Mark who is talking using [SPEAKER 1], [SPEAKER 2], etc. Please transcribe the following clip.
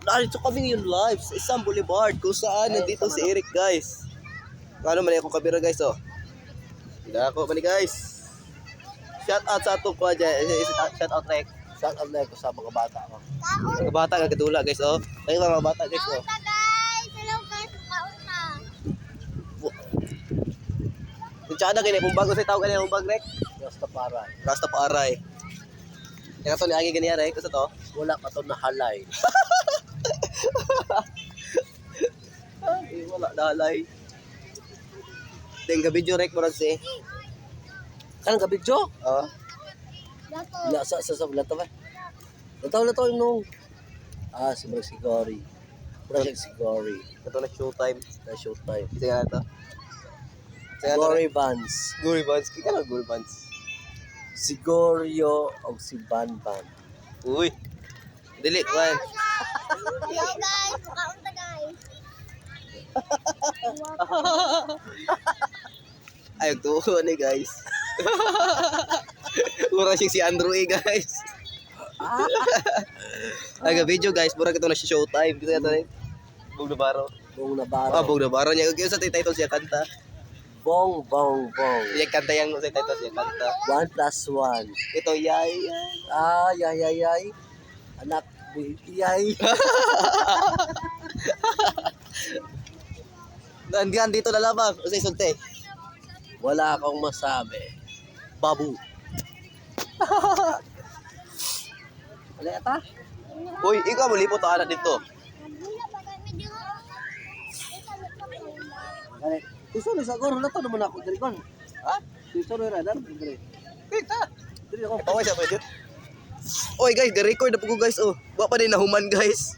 [SPEAKER 1] Narito kami ngayon live sa isang boulevard kung saan
[SPEAKER 2] Ay,
[SPEAKER 1] nandito
[SPEAKER 2] sama
[SPEAKER 1] si
[SPEAKER 2] na.
[SPEAKER 1] Eric, guys. Ano man akong kamera, guys, oh. Ako man ni, guys. Shout out sa atong kuha dyan. Shout out, Rek.
[SPEAKER 2] Shout out na ko sa mga bata ko.
[SPEAKER 1] Mga bata nga kadula, guys, oh. Ayun mga bata, guys, oh.
[SPEAKER 3] Kaunta, guys! Hello guys, kaunta.
[SPEAKER 1] Kung tsada kini kung bago sa tao kani kung bag, Rek.
[SPEAKER 2] Rastafari.
[SPEAKER 1] Rasta paaray. Kaya to ni agi ganiya, Rek. Usa to?
[SPEAKER 2] Wala pa to nahalay.
[SPEAKER 1] Ay, wala dalay. Deng gabi rek murag si.
[SPEAKER 2] Kanang kabidyo?
[SPEAKER 1] Oh.
[SPEAKER 3] Dato.
[SPEAKER 2] La sa lato ba? Lato lato nung si Murag si Gory. Murag si Gory.
[SPEAKER 1] Ito na showtime.
[SPEAKER 2] Na showtime.
[SPEAKER 1] Isa nga to. Isa nga to.
[SPEAKER 2] Gory Vans.
[SPEAKER 1] Gory Buns. Kika lang Gory Buns.
[SPEAKER 2] Si Goryo o si Ban Ban.
[SPEAKER 1] Uy. Dili, kuan.
[SPEAKER 3] Hello guys, kaunta guys.
[SPEAKER 1] Ay, tuo ni, guys. Mura siya si Andrew eh, guys. Ay, video, guys, mura kito na siya showtime. Kita to ni. Bug Navarro.
[SPEAKER 2] Bong Navarro.
[SPEAKER 1] Ah, Bug Navarro niya. Kaya sa title siya kanta.
[SPEAKER 2] Bong Bong Bong.
[SPEAKER 1] Iya kanta yang sa title siya kanta.
[SPEAKER 2] 1 plus 1.
[SPEAKER 1] Ito yay.
[SPEAKER 2] Ay, ay, ay, ay. Anak, yay.
[SPEAKER 1] Nandiyan dito na lamang. Usa isulte.
[SPEAKER 2] Wala akong masabi.
[SPEAKER 1] Babu.
[SPEAKER 2] Wala ata?
[SPEAKER 1] Uy, ikaw mo lipot ana dito.
[SPEAKER 3] Nagmula pa kami dito.
[SPEAKER 2] Gani. Tiso na sa goro na to naman ako diri kon.
[SPEAKER 1] Ha?
[SPEAKER 2] Tiso na ra dar diri.
[SPEAKER 1] Kita.
[SPEAKER 2] Diri ako.
[SPEAKER 1] Paway sa pwede. Oy guys, ga-record na po ko, guys, oh. Wa pa din nahuman, guys.